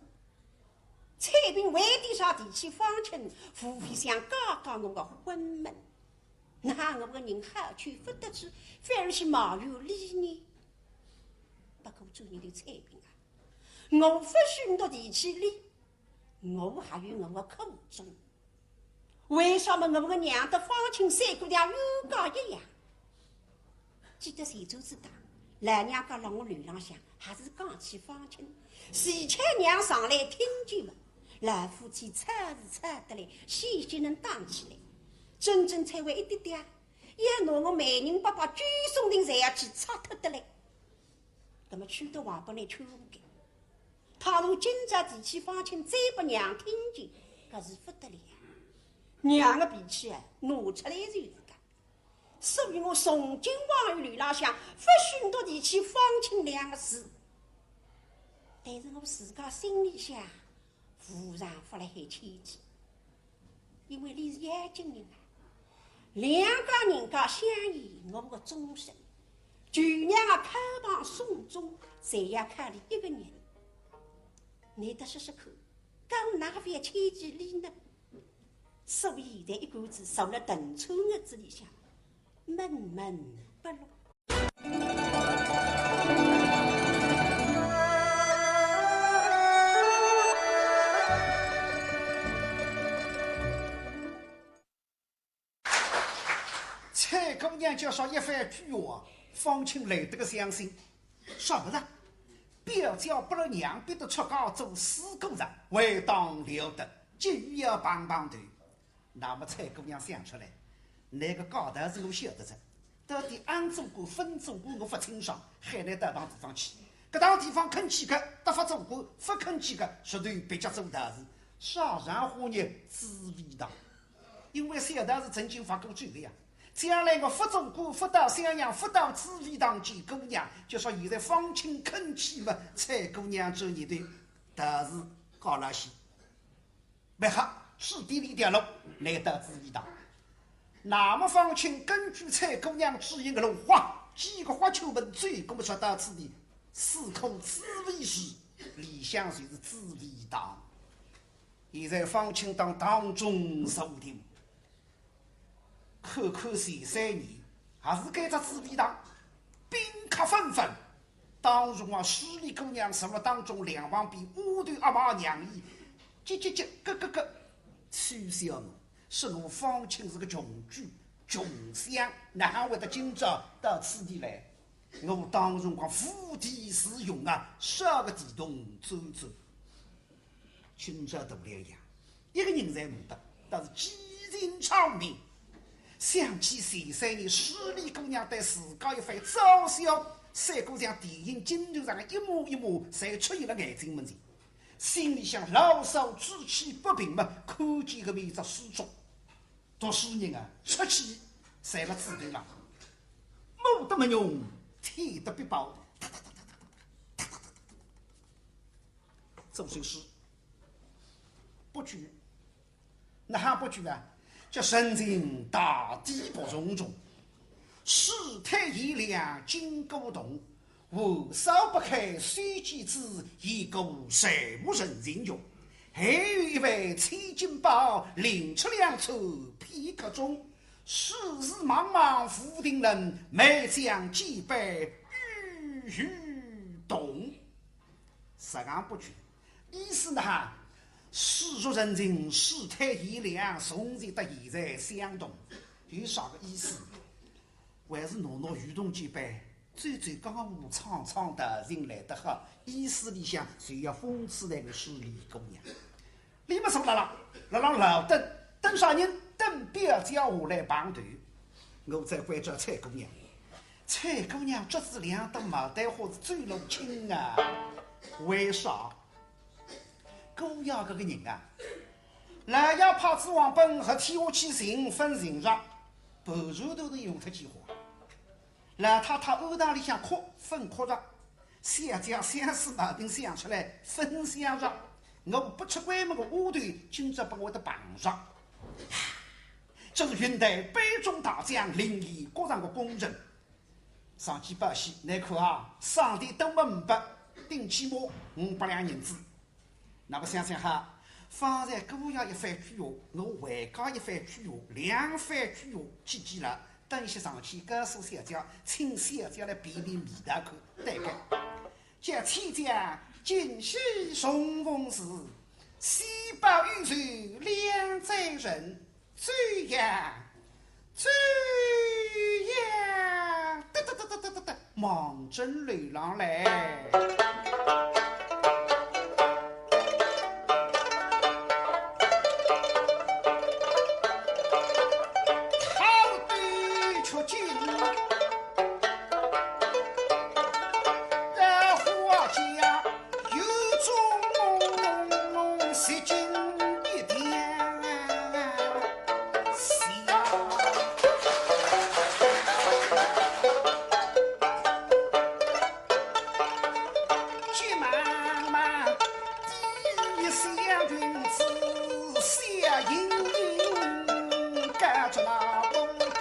采萍为点啥提起方卿，无非想解解我个昏闷。那我个人好去不得去，反而去埋怨俚呢。不过做人个采萍啊，我不许倷提起俚，我还有我个苦衷。 为啥么我个娘搭方卿三个两冤家一样？记得前头子讲，老娘家辣我楼浪向，还是讲起方卿，齐巧娘上来听见么，老夫妻吵是吵得来，险些能打起来。真正才为一点点，要拿我媒人伯伯九松亭侪要去拆脱得来。那么去得王八来去勿该。 倘若今朝提起方卿再拨娘听见，搿是勿得了。娘个脾气啊，拿出来就是个。所以我从今往后楼浪向，勿许倷提起方卿两个字。但是我自家心里向，无常勿来海牵记。 因为俚是要紧人啊，两家人家相依，我个终身，舅娘啊，靠旁送终，侪要靠俚一个人。倷搭说说看，讲哪勿要牵记俚呢？所以现在一个子坐辣等车子里向，闷闷不乐。 采萍姑娘叫啥一番鬼话，方卿来得个相信。啥物事？表姐拨了娘逼得出家做师姑哉，为当了得，急于要碰碰头。那么采萍姑娘想出来，搿个假道士我晓得哉，到底阿做官勿做官我勿清爽，喊倷到一趟地方去。搿趟地方肯去个，搭勿做官，勿肯去个，说对别家做道士，啥场化呢？紫薇堂。 因为小道士曾经发过咒个呀，将来我勿做官，勿到襄阳，勿到紫薇堂见姑娘，就说现在方卿肯去么，采萍姑娘做倷个道士高了些。蛮好，是第二条路，来到紫薇堂。那么方卿根据采萍姑娘指引个路，哗，几个花球门走过么，说到此地，四棵紫薇树，里向就是紫薇堂。 现在方卿当堂中坐定，看看前三年，还是该只紫薇堂，宾客纷纷。当中啊，势利姑娘坐辣当中，两旁边丫头阿妈娘姨，叽叽叽，咯咯咯，取笑我，说我方卿是个穷鬼、穷相，哪会得今朝到此地来？我当辰光无地自容啊，啥个地洞钻钻。 今朝大了呀，一个人侪没得，但是几近长命。想起前三年势利姑娘对自家一番嘲笑，三个像电影镜头上个一幕一幕，侪出现了眼睛门前。心里向牢骚之气不平嘛，看见个面只书桌，读书人啊，出气侪辣纸头浪，没得没用，添得必报。 做首诗。不拘，哪哼不拘啊？叫人情大抵不从众，世态炎凉金鼓动，寒烧不开须知子，一个谁不人情用。还有一位千金宝，另出两处偏客中，世事茫茫浮萍冷，梅香几杯玉与洞。实梗不错。意思呢，世俗人情，世态炎凉，从前到现在相同，有啥个意思？还是拿拿女同志辈，走走江湖，唱唱道情来得好，意思里向就要讽刺那个势利姑娘。俚么坐辣辣，辣辣老等，等啥人？等表姐下来碰头。我再关照采萍姑娘，采萍姑娘脚子两搭毛蛋花子走路轻啊。为啥？姑爷搿个人啊，老爷派仔王本，黑天下去寻勿寻着，盘缠都是用脱几化。老太太庵堂里向哭勿哭着，小姐相思毛病想出来勿想着，我勿出关门个丫头，今朝拨我得碰着。这是云台杯中大将，临沂各场个功臣。上去报喜，倷看啊，赏钿多么五百，顶起码五百两银子。那么想想哈，方才姑爷一番鬼话，我还加一番鬼话，两番鬼话，记记牢，等歇上去告诉小姐，请小姐来辨辨味道看，对个。叫千金尽喜重逢时，喜报有仇两载人。 走呀，走呀，哒哒哒哒哒哒哒，望准楼浪来。好对出京，到花家。 有种梦，梦，梦，梦，洗尽一点香。急忙忙，第一香君子笑盈盈，告诉老公对。